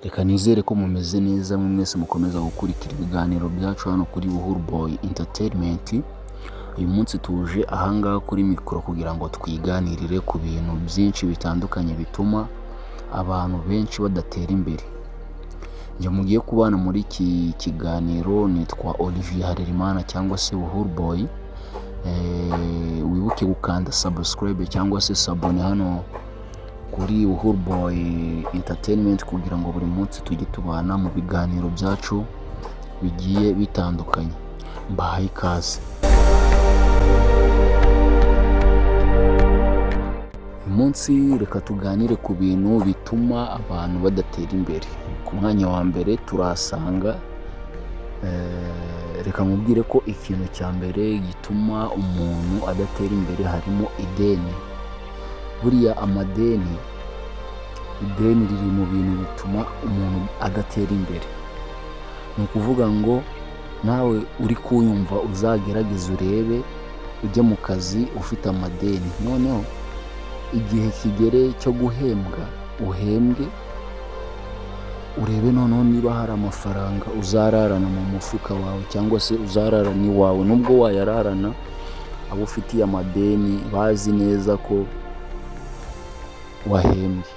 Reka nizere ko mumeze neza mwe mwese mukomeza gukurikira ibiganiro byacu hano kuri Buhuru Boy Entertainment. Uyu munsi tuje ahangaha kuri mikoro kugira ngo twiganirire ku bintu byinshi bitandukanye bituma abantu benshi badatera imbere. Njye mugiye kubana muri iki kiganiro nitwa Olivier Harerimana cyangwa se Buhuru Boy. Wibuke gukanda subscribe cyangwa se s'abonner hano kuri Buhuru Boy Entertainment kugira ngo buri munsi tujye tubana mu biganiro byacu bigiye bitandukanye. Mbahaye ikaze. Uyu munsi reka tuganire ku bintu bituma abantu badatera imbere. Ku mwanya wa mbere turahasanga, reka nkubwire ko ikintu cya mbere gituma umuntu adatera imbere harimo ideni. Buriya amadeni, ideni riri mu bintu bituma umuntu adatera imbere. Ni ukuvuga ngo nawe uri kunyumva uzagerageze urebe ujye mu kazi ufite amadeni, noneho igihe kigere cyo guhembwa uhembwe, urebe noneho niba hari amafaranga uzararana mu mufuka wawe cyangwa se uzararana iwawe, nubwo wayararana abo ufitiye amadeni bazi neza ko wahembwe,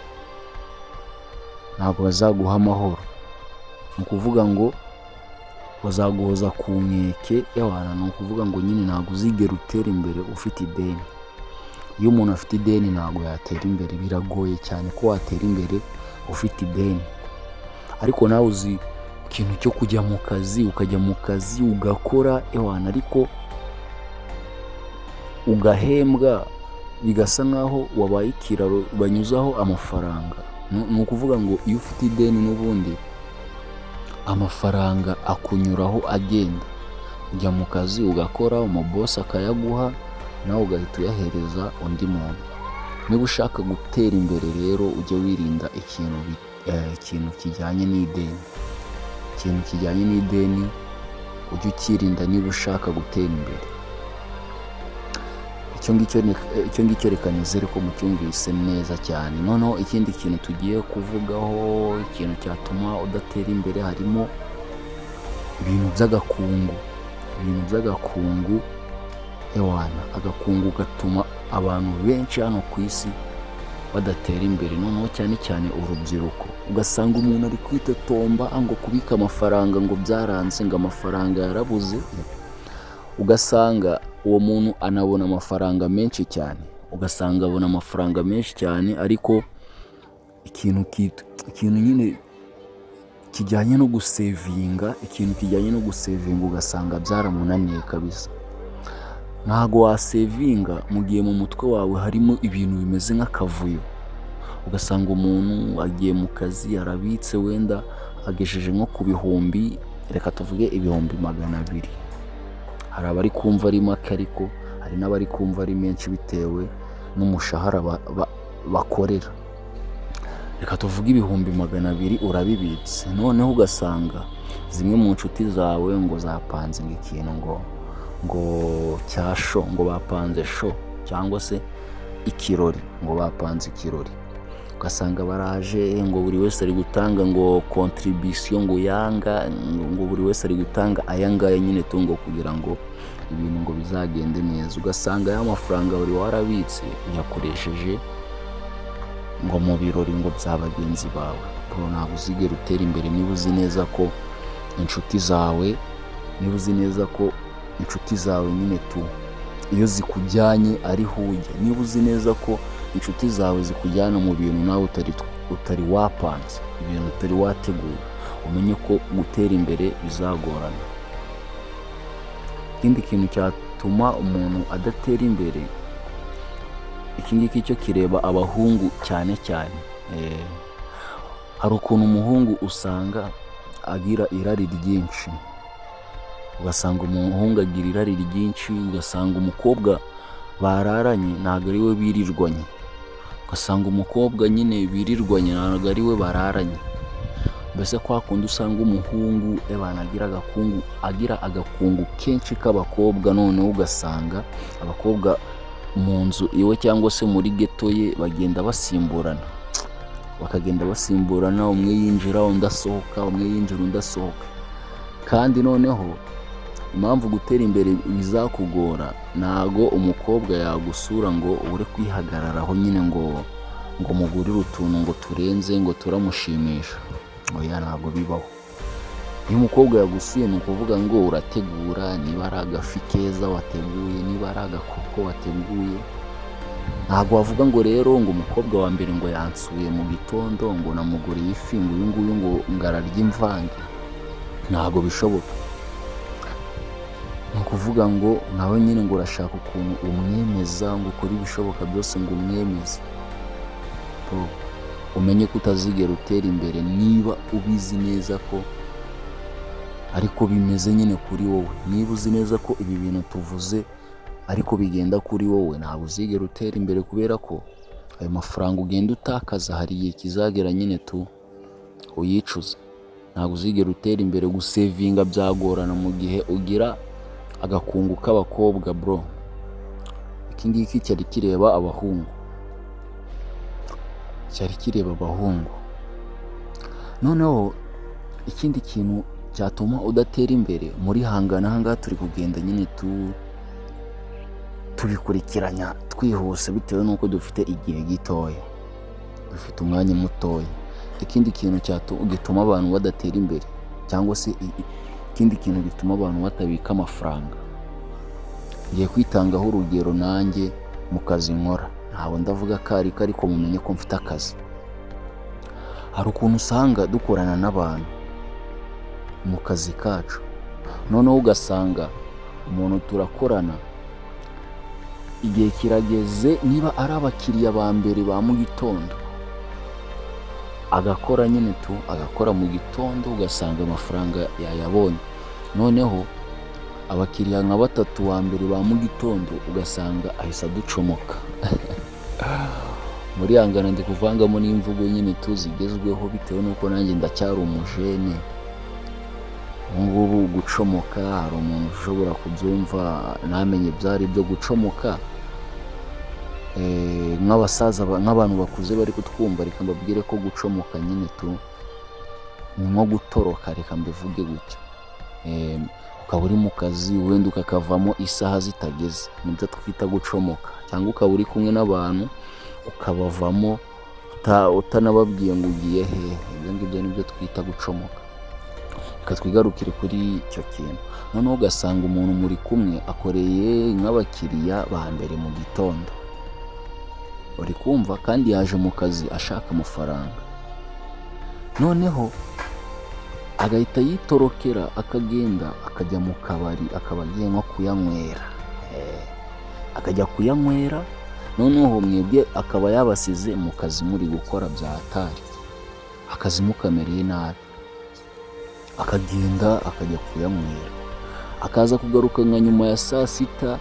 ntabwo bazaguha amahoro. Ni ukuvuga ngo bazaguhoza ku nkeke ewana, ni ukuvuga ngo nyine ntabwo uzigera utera imbere ufite ideni. Iyo umuntu afite ideni ntabwo yatera imbere, biragoye cyane ko watera imbere ufite ideni. Ariko nawe uzi ikintu cyo kujya mu kazi, ukajya mu kazi ugakora ewana, ariko ugahembwa bigasa nkaho wabaye ikiraro banyuzaho amafaranga. Ni ukuvuga ngo iyo ufite ideni n'ubundi amafaranga akunyuraho agenda. Ujya mu kazi ugakora, umubosi akayaguha, nawe ugahita uyahereza undi muntu. Niba ushaka gutera imbere rero ujye wirinda ikintu kijyanye n'ideni. Ikintu kijyanye n'ideni ujye ukirinda niba ushaka gutera imbere. Icyo ngicyo reka nizere ko mucyumvise neza cyane. Noneho ikindi kintu tugiye kuvugaho, ikintu cyatuma udatera imbere harimo ibintu by'agakungu. Ibintu by'agakungu, ewana, agakungu gatuma abantu benshi hano ku isi badatera imbere, noneho cyane cyane urubyiruko. Ugasanga umuntu ari kwitotomba ngo kubika amafaranga ngo byaranze, ngo amafaranga yarabuze, ugasanga uwo muntu anabona amafaranga menshi cyane. Ugasanga abona amafaranga menshi cyane ariko ikintu nyine kijyanye no gusevinga, ikintu kijyanye no gusevinga ugasanga byaramunaniye kabisa. Ntago wasevinga mu gihe mu mutwe wawe harimo ibintu bimeze nk'akavuyo. Ugasanga umuntu agiye mu kazi arabitse, wenda agejeje nko ku bihumbi, reka tuvuge 200,000. Hari abari kumva ari make ariko hari n'abari kumva ari menshi bitewe n'umushahara bakorera. Reka tuvuge 200,000 urabibitse, noneho ugasanga zimwe mu nshuti zawe ngo zapanze ngo ikintu ngo cya show, ngo bapanze show cyangwa se ikirori, ngo bapanze ikirori. Ugasanga baraje ngo buri wese ari gutanga ngo contribution, ngo yanga ngo buri wese ari gutanga aya ngaya nyine tu ngo kugira ngo ibintu ngo bizagende neza. Ugasanga ya mafaranga wari warabitse uyakoresheje ngo mu birori ngo bya bagenzi bawe. Bro, ntabwo uzigera utera imbere niba uzi neza ko inshuti zawe, niba uzi neza ko inshuti zawe nyine tu iyo zikujyanye ariho ujya, niba uzi neza ko inshuti zawe zikujyana mu bintu nawe utari wapanze, ibintu utari wateguye, umenye ko gutera imbere bizagorana. Ikindi kintu cyatuma umuntu adatera imbere, iki ngiki cyo kireba abahungu cyane cyane. Hari ukuntu umuhungu usanga agira irari ryinshi, ugasanga umuhungu agira irari ryinshi, ugasanga umukobwa bararanye ntabwo ari we birirwanye, ugasanga umukobwa nyine birirwanye ntabwo ari we bararanye. Mbese kwa kundi usanga umuhungu ebana agira agakungu kenshi k'abakobwa, noneho ugasanga abakobwa mu nzu iwe cyangwa se muri ghetto ye bagenda basimburana. Bakagenda basimburana, umwe yinjira undi asohoka, umwe yinjira undi asohoka. Kandi noneho impamvu gutera imbere bizakugora, ntago umukobwa yagusura ngo ubure kwihagararaho nyine, ngo mugurire utuntu ngo turenze, ngo turamushimisha. Oya, ntabwo bibaho. Iyo umukobwa yagusuye, ni ukuvuga ngo urategura, niba ari agafi keza wateguye, niba ari agakoko wateguye. Ntabwo wavuga ngo rero ngo umukobwa wa mbere ngo yansuye mu gitondo, ngo namuguriye ifi, ngo uyu nguyu ngo ararya imvange. Ntabwo bishoboka. Ni ukuvuga ngo nawe nyine ngo urashaka ukuntu umwemeza, ngo ukore ibishoboka byose ngo umwemeze. Bro, umenye ko utazigera utera imbere niba ubizi neza ko ariko bimeze nyine kuri wowe. Niba uzi neza ko ibi bintu tuvuze ariko bigenda kuri wowe, ntabwo uzigera utera imbere, kubera ko ayo mafaranga ugenda utakaza hari igihe kizagera nyine tu uyicuza. Ntabwo uzigera utera imbere. Gusevinga byagorana mu gihe ugira agakungu k'abakobwa, bro. Iki ngiki cyari kireba abahungu, cyari kireba abahungu. Noneho ikindi kintu cyatuma udatera imbere muri hangana, aha ngaha turi kugenda nyine tubikurikiranya twihuse bitewe n'uko dufite igihe gitoya, dufite umwanya mutoya. Ikindi kintu gituma abantu badatera imbere, cyangwa se ikindi kintu gituma abantu batabika amafaranga, ngiye kwitangaho urugero nanjye mu kazi nkora. Ntabwo ndavuga ko ariko mumenye ko mfite akazi. Hari ukuntu usanga dukorana n'abantu mu kazi kacu, noneho ugasanga umuntu turakorana, igihe kirageze, niba ari abakiriya ba mbere ba mu gitondo, agakora nyine tu, agakora mu gitondo, ugasanga amafaranga yayabonye. Noneho abakiriya nka batatu ba mbere ba mu gitondo, ugasanga ahise aducomoka. Muri hangana ndi kuvangamo n'imvugo nyine tu zigezweho, bitewe n'uko nanjye ndacyari umujene. Ubu ngubu gucomoka, hari umuntu ushobora kubyumva ntamenye ibyo ari byo gucomoka. Nk'abasaza, nk'abantu bakuze bari kutwumva, reka mbabwire ko gucomoka nyine tu ni nko gutoroka, reka mbivuge gutyo. Ukaba uri mu kazi, wenda ukakavamo isaha zitageze, nibyo twita gucomoka. Cyangwa ukaba uri kumwe n'abantu ukabavamo utanababwiye ngo ugiye hehe. Ibyo ngibyo nibyo twita gucomoka. Reka twigarukire kuri icyo kintu. Noneho ugasanga umuntu muri kumwe akoreye nk'abakiriya ba mbere mu gitondo, uri kumva, kandi yaje mu kazi ashaka amafaranga, noneho agahita yitorokera, akagenda akajya mu kabari, akaba agiye nko kuyanywera. Akajya kuyanywera, noneho mwebwe akaba yabasize mu kazi muri gukora bya hatari, akazi mukamereye nabi, akagenda akajya kuyanywera, akaza kugaruka nka nyuma ya saa sita,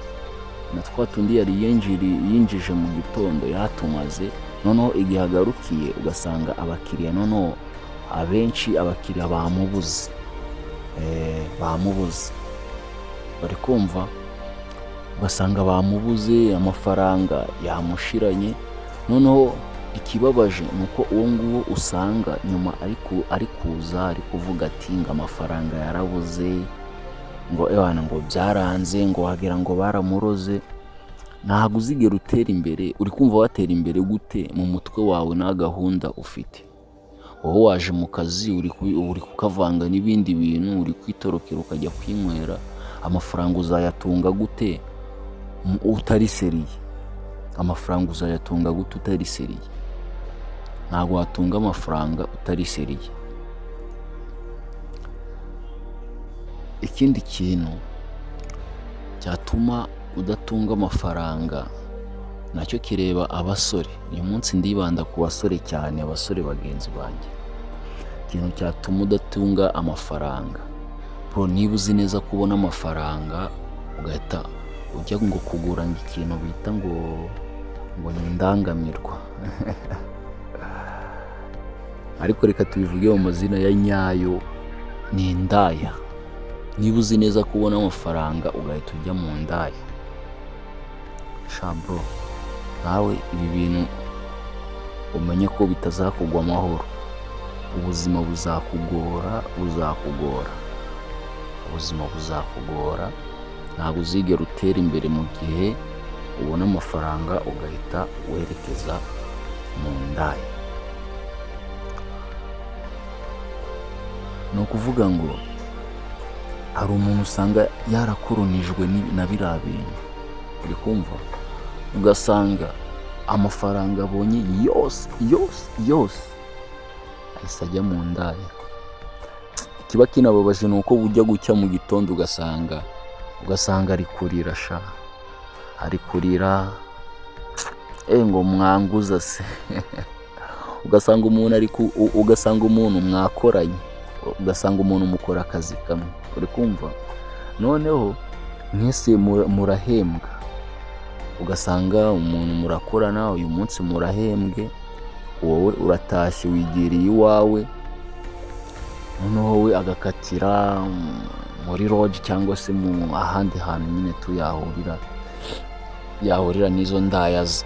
na twa tundi yari yinjije mu gitondo yatumaze. Noneho igihe agarukiye, ugasanga abakiriya, noneho abenshi abakiriya bamubuze. Bamubuze, bari kumva, ugasanga bamubuze, amafaranga yamushiranye. Noneho ikibabaje ni uko uwo nguwo usanga nyuma ari kuza ari kuvuga ati ngo amafaranga yarabuze, ngo ewana, ngo byaranze, ngo wagira ngo baramuroze. Ntabwo uzigera utera imbere. Uri kumva watera imbere gute mu mutwe wawe nta gahunda ufite? Wowe waje mu kazi, uri kukavanga n'ibindi bintu, uri kwitorokera ukajya kwinywera. Amafaranga uzayatunga gute utari sérieux? Amafaranga uzayatunga gute utari sérieux? Ntabwo watunga amafaranga utari sérieux. Ikindi kintu cyatuma udatunga amafaranga nacyo kireba abasore. Uyu munsi ndibanda ku basore cyane, abasore bagenzi banjye. Ikintu cyatuma udatunga amafaranga, bro, niba uzi neza ko ubona amafaranga, ugahita ujya ngo kugura ngo ikintu bita ngo ni indangamirwa, ariko reka tubivuge mu mazina ya nyayo, ni indaya. Niba uzi neza ko ubona amafaranga ugahita ujya mu ndaya, sha bro, nawe ibi bintu Umenye ko bitazakugwa amahoro. Ubuzima buzakugora, buzakugora, ubuzima buzakugora. Ntabwo uzigera utera imbere mu gihe ubona amafaranga ugahita werekeza mu ndaya. Ni ukuvuga ngo hari umuntu usanga yarakoronijwe na biriya bintu, uri kumva? Ugasanga amafaranga abonye yose yose yose ahise ajya mu ndaya. Ikiba kinababaje ni uko bujya gucya mu gitondo ugasanga ari kurira sha, ari kurira ngo mwanguza se. Ugasanga umuntu ari ugasanga umuntu mwakoranye, ugasanga umuntu mukora akazi kamwe, uri kumva? Noneho mwese murahembwa, ugasanga umuntu murakorana, uyu munsi murahembwe, wowe uratashye wigiriye iwawe, noneho we agakatira muri lodge cyangwa se mu ahandi hantu nyine tu yahurira n'izo ndaya ze,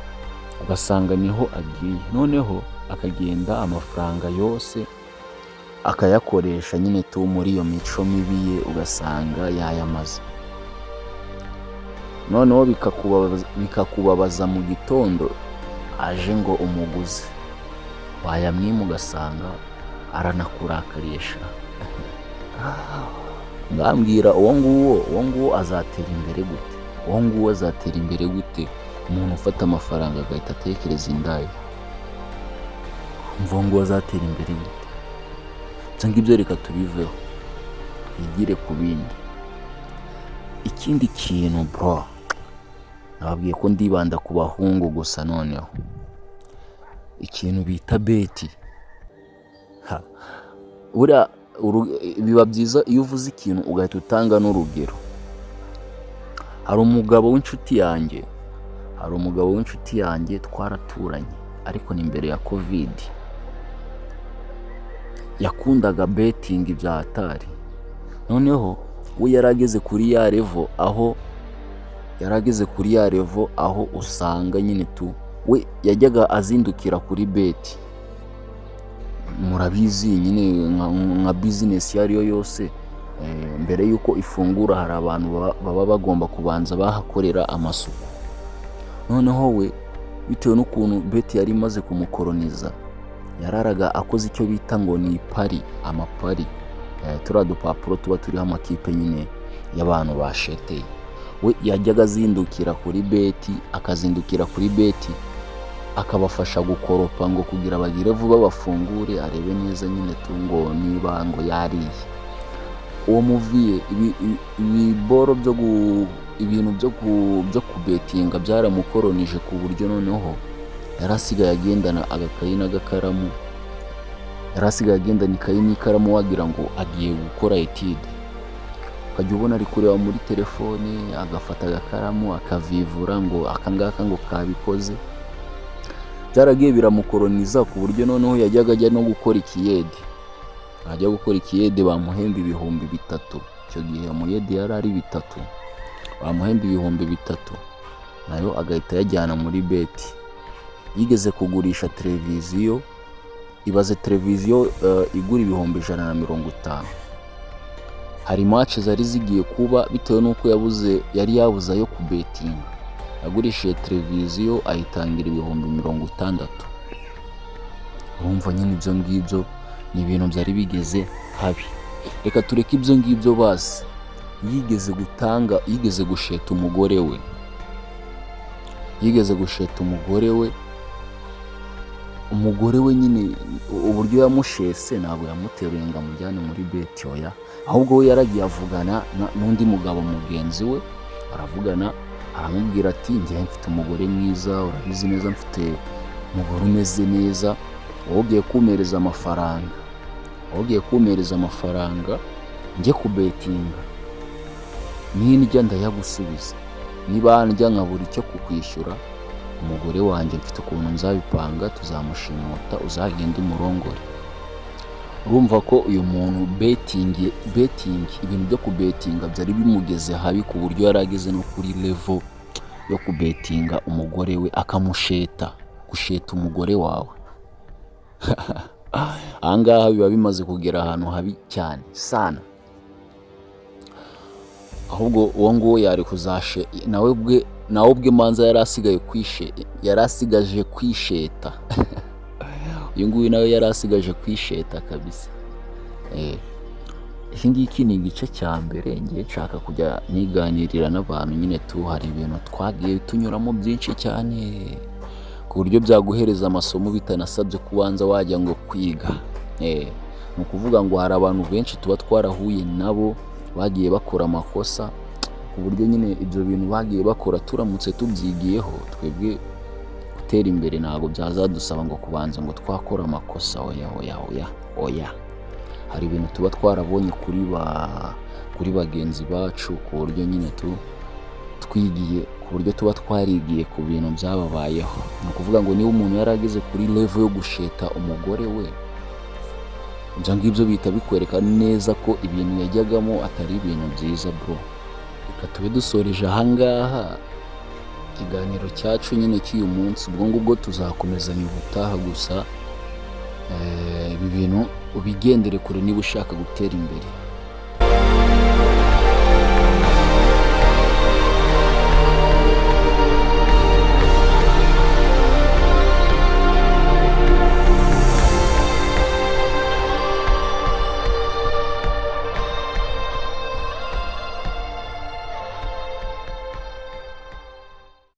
ugasanga niho agiye. Noneho akagenda amafaranga yose akayakoresha nyine tu muri iyo mico mibi ye, ugasanga yayamaze. Noneho bikakubabaza mu gitondo aje ngo umuguze, wayamwima ugasanga aranakurakariye sha. Ngambwira uwo nguwo azatera imbere gute? Uwo nguwo azatera imbere gute? Umuntu ufata amafaranga agahita atekereza indaya, umva uwo nguwo azatera imbere gute? Ibyo ngibyo reka tubiveho, twigire ku bindi. Ikindi kintu bro, nababwiye ko ndibanda ku bahungu gusa. Noneho ikintu bita bet. Buriya biba byiza iyo uvuze ikintu ugahita utanga n'urugero. Hari umugabo w'inshuti yanjye, hari umugabo w'inshuti yanjye twaraturanye, ariko ni mbere ya Covid. Yakundaga betting bya hatari. Noneho we yari ageze kuri ya level aho yari ageze kuri ya level aho usanga nyine tu we yajyaga azindukira kuri bet. Murabizi nyine nka business iyo ari yo yose, mbere y'uko ifungura hari abantu baba bagomba kubanza bahakorera amasuku. Noneho we bitewe n'ukuntu bet yari imaze kumukoroniza, yararaga akoze icyo bita ngo ni ipari, amapari, turiya dupapuro tuba turiho amakipe nyine y'abantu basheteye. We yajyaga azindukira kuri bet, akazindukira kuri bet akabafasha gukoropa ngo kugira bagire vuba bafungure, arebe neza nyine tu ngo niba ngo yariye. Uwo muviye ibiboro byo ibintu byo kubetinga byaramukoronije, ku buryo noneho yari asigaye agendana agakayi n'agakaramu, yari asigaye agendana ikayi n'ikaramu wagira ngo agiye gukora étude. Ukajya ubona ari kureba muri telefone, agafata agakaramu akavivura ngo aka ngaka ngo kabikoze. Byaragiye biramukoroniza ku buryo noneho yajyaga ajya no gukora ikiyede, ajya gukora ikiyede bamuhemba 3000. Icyo gihe umuyede yari ari 3000. Bamuhemba 3000 nayo agahita ayajyana muri bet. Yigeze kugurisha televiziyo. Ibaze televiziyo igura 150,000. Hari match zari zigiye kuba, bitewe n'uko yabuze, yari yabuze ayo kubetinga, yagurishije televiziyo ayitangira 60,000. Urumva nyine ibyo ngibyo ni ibintu byari bigeze habi. Reka tureke ibyo ngibyo basi. Yigeze gutanga, yigeze gusheta umugore we, yigeze gusheta umugore we. Umugore we nyine uburyo yamushese, ntabwo yamuteruye ngo amujyane muri bet, oya. Ahubwo we yaragiye avugana n'undi mugabo mugenzi we, baravugana, aramubwira ati: "Njyewe mfite umugore mwiza, urabizi neza, mfite umugore umeze neza. Wowe ugiye kumpereza amafaranga, wowe ugiye kumpereza amafaranga njye kubetinga, nindya ndayagusubiza. Niba ndya nkabura icyo kukwishyura, umugore wanjye mfite ukuntu nzabipanga, tuzamushimuta, uzagende umurongore." Urumva ko uyu muntu betting, betting, ibintu byo kubetinga byari bimugeze habi, ku buryo yari ageze no kuri level yo kubetinga umugore we, akamusheta. Gusheta umugore wawe. Ahangaha biba bimaze kugera ahantu habi cyane sana. Ahubwo uwo nguwo yari kuzashe nawe ubwe manza yari asigaye kwishe, yari asigaje kwisheta. Uyu nguyu nawe yari asigaje kwisheta kabisa. Iki ngiki ni igice cya mbere. Ngiye nshaka kujya niganirira n'abantu nyine tu. Hari ibintu twagiye tunyuramo byinshi cyane, ku buryo byaguhereza amasomo bitanasabye kubanza wajya ngo kwiga. Ni ukuvuga ngo hari abantu benshi tuba twarahuye nabo bagiye bakora amakosa, ku buryo nyine ibyo bintu bagiye bakora turamutse tubyigiyeho, twebwe gutera imbere ntabwo byazadusaba ngo kubanza ngo twakora amakosa. Oya, oya, oya, oya. Hari ibintu tuba twarabonye kuri bagenzi bacu, ku buryo nyine tu twigiye, ku buryo tuba twarigiye ku bintu byababayeho. Ni ukuvuga ngo niba umuntu yarageze kuri level yo gusheta umugore we, ibyo ngibyo bihita bikwereka neza ko ibintu yajyagamo atari ibintu byiza, bro. Reka tube dusoreje ahangaha ikiganiro cyacu nyine cy'uyu munsi. Ubwo ngubwo tuzakomezanya ubutaha. Gusa ibi bintu ubigendere kure niba ushaka gutera imbere.